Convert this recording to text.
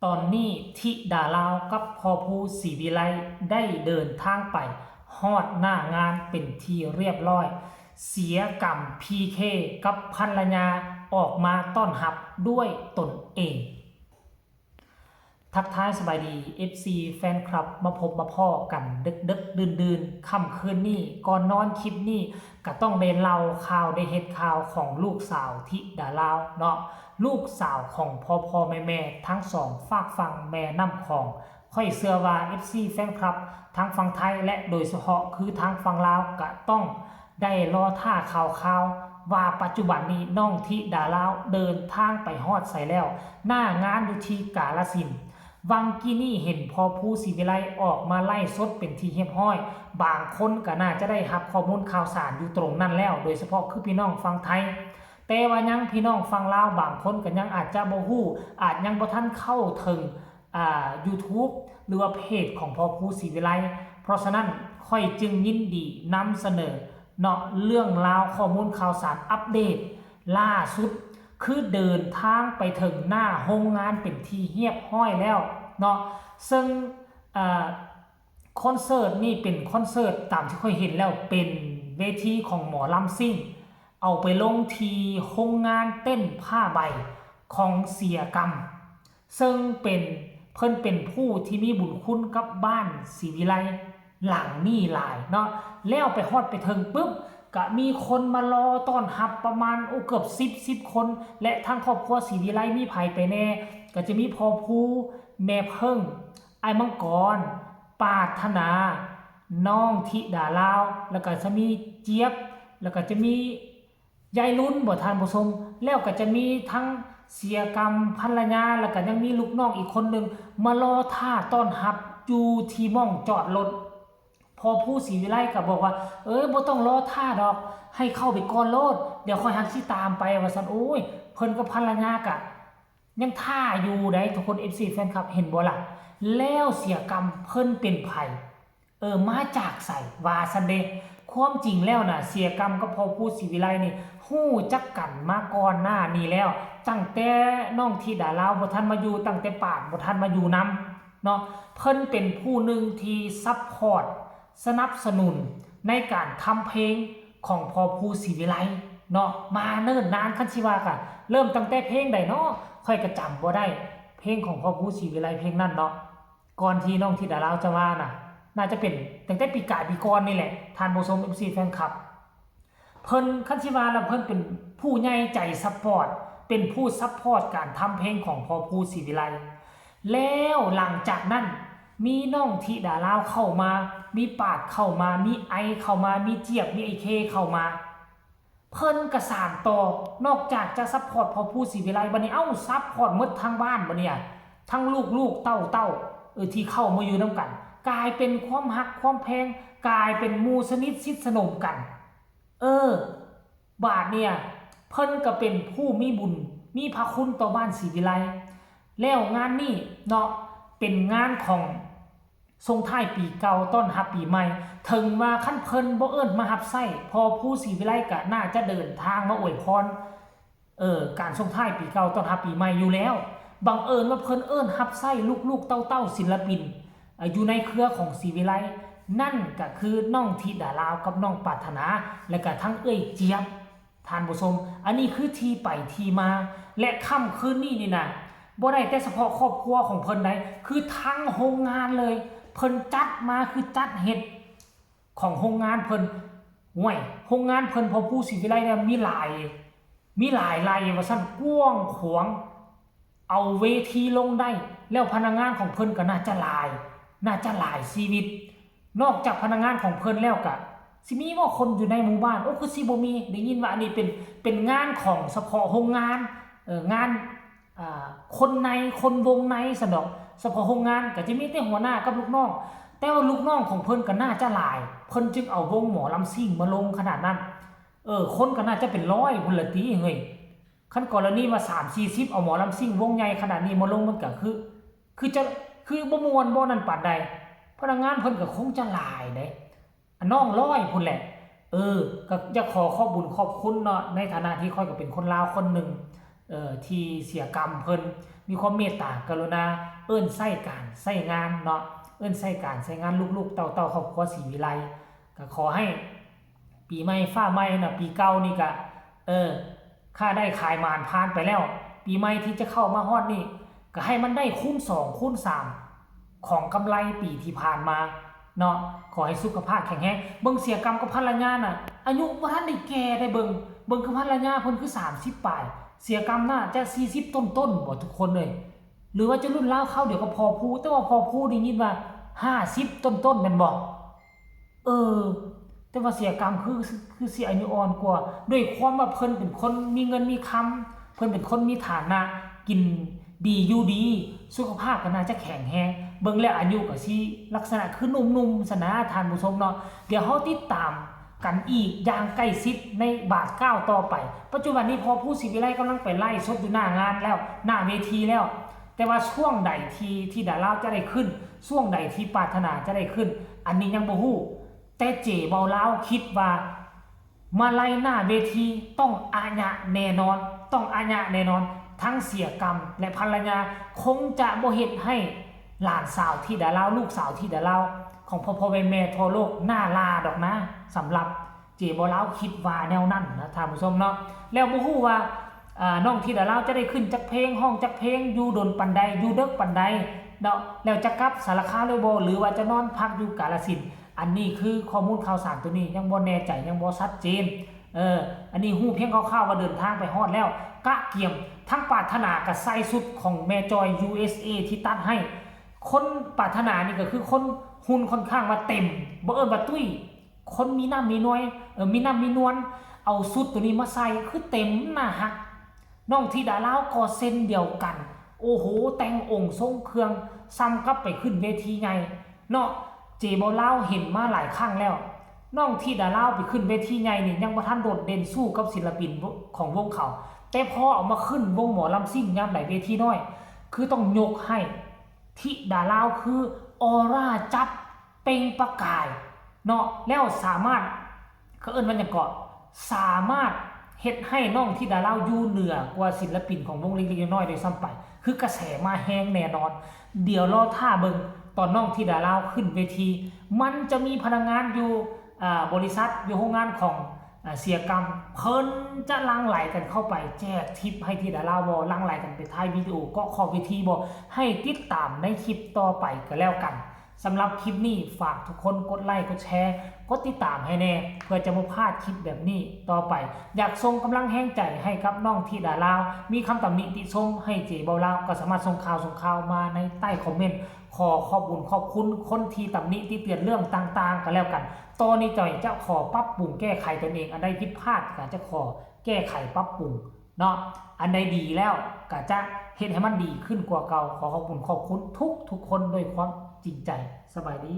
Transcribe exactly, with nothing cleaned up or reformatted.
ตอนนี้ธิดาลาวกับพ่อภูศรีวิไลได้เดินทางไปฮอดหน้างานเป็นที่เรียบร้อย เสียกำ พีเค กับภรรยาออกมาต้อนรับด้วยตนเอง ทักทายสบายดี เอฟซี แฟนคลับ มาพบมาพ้อกันดึกๆ ดื่นๆ ค่ำคืนนี้ ก่อนนอนคลิปนี้ ก็ต้องได้เล่าข่าวได้เฮ็ดข่าวของลูกสาวธิดาลาวเนาะ ลูกสาวของพ่อพ่อแม่แม่ทั้งสองฟากฝั่งแม่น้ำของ ข้อยเชื่อว่า เอฟซี แฟนคลับ ทั้งฝั่งไทยและโดยเฉพาะคือทางฝั่งลาวก็ต้องได้รอท่าข่าวข่าวว่าปัจจุบันนี้น้องธิดาลาวเดินทางไปฮอดไสแล้ว หน้างานอยู่ที่กาฬสินธุ์ วังกี้นี้เห็นพ่อภูศรีวิไลออกมาไลฟ์สดเป็นที่เรียบร้อย บางคนก็น่าจะได้รับข้อมูลข่าวสารอยู่ตรงนั้นแล้ว โดยเฉพาะคือพี่น้องฝั่งไทย แต่ว่ายังพี่น้องฝั่งลาวบางคนก็ยังอาจจะบ่ฮู้ อาจยังบ่ทันเข้าถึง อ่า YouTube หรือว่าเพจของพ่อภูศรีวิไล เพราะฉะนั้นข้อยจึงยินดีนำเสนอเนาะ เรื่องราวข้อมูลข่าวสารอัปเดตล่าสุด คือเดินทางไปถึงหน้าโรงงานเป็นที่เรียบร้อยแล้วเนาะ ซึ่ง อ่า คอนเสิร์ตนี่เป็นคอนเสิร์ตตามที่ข้อยเห็นแล้วเป็นเวทีของหมอลำซิ่ง เอาไปลงที่โรงงานเต้นผ้าใบของเสียกำ ซึ่งเป็น เพิ่นเป็นผู้ที่มีบุญคุณกับบ้านศรีวิไลหลังนี้หลายเนาะ แล้วไปฮอดไปถึงปุ๊บ ก็มีคนมารอต้อนรับประมาณ โอ้ เกือบสิบ สิบคน และทั้งครอบครัวศรีวิไลมีไผไปแน่ ก็จะมีพ่อภู แม่เพิ่ง อ้ายมังกร ปรารถนา น้องธิดาลาว แล้วก็จะมีเจี๊ยบ แล้วก็จะมี ยายลุ้นบ่ท่านผู้ชม แล้วก็จะมีทั้งเสียกำภรรยา แล้วก็ยังมีลูกน้องอีกคนหนึ่งมารอท่าต้อนรับอยู่ที่หม่องจอดรถ พ่อภูศรีวิไลก็บอกว่า เอ้ย บ่ต้องรอท่าดอก ให้เข้าไปก่อนโลด เดี๋ยวข้อยหักสิตามไป ว่าซั่น โอ้ย เพิ่นกับภรรยากะยังท่าอยู่ได๋ ทุกคน เอฟซี แฟนคลับ เห็นบ่ล่ะ แล้วเสียกำเพิ่นเป็นไผ เออ มาจากไส ว่าซั่นเด้ ความจริงแล้วน่ะ เสียกำกับพ่อภูศรีวิไลนี่ ฮู้จักกันมาก่อนหน้านี้แล้ว ตั้งแต่น้องธิดาลาวบ่ทันมาอยู่ ตั้งแต่ปาดบ่ทันมาอยู่นำเนาะ เพิ่นเป็นผู้หนึ่งที่ซัปพอร์ต สนับสนุนในการทำเพลงของพ่อภูศรีวิไลเนาะ มาเนิ่นนาน คันสิว่าก็เริ่มตั้งแต่เพลงใดเนาะ ข้อยก็จำบ่ได้ เพลงของพ่อภูศรีวิไลเพลงนั้นเนาะ ก่อนที่น้องธิดาลาวจะมาน่ะ น่าจะเป็นตั้งแต่ปีกายปีก่อนนี่แหละ ท่านผู้ชม เอฟซี แฟนคลับ เพิ่น คันสิว่าแล้วเพิ่นเป็นผู้ใหญ่ใจซัปพอร์ต เป็นผู้ซัปพอร์ตการทำเพลงของพ่อภูศรีวิไล แล้วหลังจากนั้นมีน้องธิดาลาวเข้ามา มีปาดเข้ามา มีไอเข้ามา มีเจี๊ยบ มีไอเคเข้ามา เพิ่นก็สานต่อ นอกจากจะซัปพอร์ตพ่อภูศรีวิไล บัดนี้ เอ้า ซัปพอร์ตหมดทั้งบ้านบัดเนี่ย ทั้งลูกๆ เต้าๆ เออ ที่เข้ามาอยู่นำกัน กลายเป็นความฮักความแพง กลายเป็นหมู่สนิทชิดสนมกัน เออ บาดเนี่ย เพิ่นก็เป็นผู้มีบุญ มีพระคุณต่อบ้านศรีวิไล แล้วงานนี้เนาะ เป็นงานของส่งท้ายปีเก่าต้อนรับปีใหม่ ถึงว่าคันเพิ่นบ่เอิ้นมารับใช้ พ่อภูศรีวิไลก็น่าจะเดินทางมาอวยพร เออ การส่งท้ายปีเก่าต้อนรับปีใหม่อยู่แล้ว บังเอิญว่าเพิ่นเอิ้นรับใช้ลูกๆ เต้าๆ ศิลปิน เอ่อ อยู่ในเครือของศรีวิไล นั่นก็คือน้องธิดาลาวกับน้องปรารถนา และก็ทั้งเอื้อยเจี๊ยบ ท่านผู้ชม อันนี้คือที่ไปที่มา และค่ำคืนนี้นี่นะ บ่ได้แต่เฉพาะครอบครัวของเพิ่นใด คือทั้งโรงงานเลย เพิ่นจัดมาคือจัดเฮ็ดของโรงงานเพิ่น ห่วย โรงงานเพิ่นพ่อภูศรีวิไลเนี่ยมีหลาย มีหลายไร่ว่าซั่น กว้างขวาง เอาเวทีลงได้ แล้วพนักงานของเพิ่นก็น่าจะหลาย น่าจะหลายชีวิต นอกจากพนักงานของเพิ่นแล้วก็สิมีบ่คนอยู่ในหมู่บ้าน โอ้ คือสิบ่มี ได้ยินว่าอันนี้เป็น เป็นงานของเฉพาะโรงงาน เอ่อ งาน อ่า คนใน คนวงในซั้นดอก เฉพาะโรงงานก็จะมีแต่หัวหน้ากับลูกน้อง แต่ว่าลูกน้องของเพิ่นก็น่าจะหลาย เพิ่นจึงเอาวงหมอลำซิ่งมาลงขนาดนั้น เออ คนก็น่าจะเป็นร้อยพุ้นละติ เฮ้ย คันกรณีว่าสามสี่สิบ เอาหมอลำซิ่งวงใหญ่ขนาดนี้มาลง มันก็คือ คือจะ คือบ่ม่วนบ่นั่นปานใด พนักงานเพิ่นก็คงจะหลายเด้ อะ น้องร้อยพุ้นแหละ เออ ก็อยากขอขอบบุญขอบคุณเนาะ ในฐานะที่ข้อยก็เป็นคนลาวคนหนึ่ง เอ่อ ที่เสียกำเพิ่น มีความเมตตากรุณา เอิ้นใช้การใช้งานเนาะ เอิ้นใช้การใช้งาน ลูกๆเต้าๆครอบครัวศรีวิไล ก็ขอให้ปีใหม่ฟ้าใหม่นะปีเก่านี่ก็ เออ ค้าได้ขายหมานผ่านไปแล้ว ปีใหม่ที่จะเข้ามาฮอดนี่ ก็ให้มันได้คูณสองคูณสามของกำไรปีที่ผ่านมาเนาะ ขอให้สุขภาพแข็งแรง เบิ่งเสียกรรมกับภรรยาน่ะ อายุบ่ทันได้แก่ได้เบิ่ง เบิ่งคือภรรยาเพิ่นคือสามสิบปลาย เสียกรรมน่าจะสี่สิบต้นๆบ่ทุกคนเลย หรือว่าจะรุ่นราวคราวเดียวกับพ่อผู้ แต่ว่าพ่อผู้ได้ยินว่าห้าสิบต้นๆแม่นบ่ เออ แต่ว่าเสียกรรมคือ คือสิอายุอ่อนกว่า ด้วยความว่าเพิ่นเป็นคนมีเงินมีคำ เพิ่นเป็นคนมีฐานะ กินดีอยู่ดี สุขภาพก็น่าจะแข็งแรง เบิ่งแล้วอายุก็สิลักษณะคือหนุ่มๆซั้นนะท่านผู้ชมเนาะ เดี๋ยวเฮาติดตามกันอีกอย่างใกล้ชิดในบาทก้าวต่อไป ปัจจุบันนี้พ่อผู้ศรีวิไลกำลังไปไลฟ์สดอยู่หน้างานแล้ว หน้าเวทีแล้ว แต่ว่าช่วงใดที่ ที่ดาลาวจะได้ขึ้น ช่วงใดที่ปรารถนาจะได้ขึ้น อันนี้ยังบ่ฮู้ แต่เจเบาลาวคิดว่า มาไลฟ์หน้าเวทีต้องอาญะแน่นอน ต้องอาญะแน่นอน ทั้งเสียกรรมและภรรยาคงจะบ่เฮ็ดให้หลานสาวธิดาลาว ลูกสาวธิดาลาว ของพ่อพ่อแม่แม่ทั่วโลกหน้าลาดอกนะ สำหรับเจเบาลาวคิดว่าแนวนั้นนะท่านผู้ชมเนาะ แล้วบ่ฮู้ว่า อ่า น้องธิดาลาวจะได้ขึ้นจักเพลง ฮ้องจักเพลง อยู่ดนปานใด อยู่เดิกปานใดเนาะ แล้วจะกลับสารคามเลยบ่ หรือว่าจะนอนพักอยู่กาฬสินธุ์ อันนี้คือข้อมูลข่าวสารตัวนี้ยังบ่แน่ใจ ยังบ่ชัดเจน เออ อันนี้ฮู้เพียงคร่าวๆว่าเดินทางไปฮอดแล้ว กะเกียม ทั้งปรารถนาก็ใส่ชุดของแม่จอย ยูเอสเอ ที่ตัดให้ คนปรารถนานี่ก็คือคนหุ่นค่อนข้างว่าเต็ม บ่เอิ้นว่าตุ้ย คนมีน้ำมีนวย เออ มีน้ำมีนวล เอาชุดตัวนี้มาใส่คือเต็มหน้าฮัก น้องธิดาลาวก็เช่นเดียวกัน โอ้โห แต่งองค์ทรงเครื่อง ส่ำกับไปขึ้นเวทีใหญ่เนาะ เจเบาลาวเห็นมาหลายครั้งแล้ว น้องธิดาลาวไปขึ้นเวทีใหญ่นี่ยังบ่ทันโดดเด่นสู้กับศิลปินของวงเขา แต่พอเอามาขึ้นวงหมอลำซิ่งยามใดเวทีน้อย คือต้องยกให้ ธิดาลาวคือออร่าจับเปล่งประกายเนาะ แล้วสามารถ เขาเอิ้นว่าหยังเกาะ สามารถเฮ็ดให้น้องธิดาลาวอยู่เหนือกว่าศิลปินของวงเล็กๆน้อยๆด้วยซ้ำไป คือกระแสมาแฮงแน่นอน เดี๋ยวรอท่าเบิ่งตอนน้องธิดาลาวขึ้นเวที มันจะมีพนักงานอยู่ อ่า บริษัท อยู่โรงงานของ อ่า เสียกรรม เพิ่นจะหลั่งไหลกันเข้าไปแจกทิปให้ธิดาลาวบ่ หลั่งไหลกันไปถ่ายวิดีโอเกาะขอบเวทีบ่ ให้ติดตามในคลิปต่อไปก็แล้วกัน สำหรับคลิปนี้ฝากทุกคนกดไลค์ กดแชร์ กดติดตามให้แน่ เพื่อจะบ่พลาดคลิปแบบนี้ต่อไป อยากส่งกำลังแฮงใจให้กับน้องธิดาลาว มีคำตำหนิติชมให้เจเบาลาว ก็สามารถส่งข่าวส่งข่าวมาในใต้คอมเมนต์ ขอขอบบุญขอบคุณคนที่ตำหนิติเตือนเรื่องต่างๆก็แล้วกัน ต่อนี้จอยจะขอปรับปรุงแก้ไขตนเอง อันใดผิดพลาดก็จะขอแก้ไขปรับปรุงเนาะ อันใดดีแล้วก็จะเฮ็ดให้มันดีขึ้นกว่าเก่า ขอขอบคุณขอบคุณทุกๆคนด้วยความจริงใจ สบายดี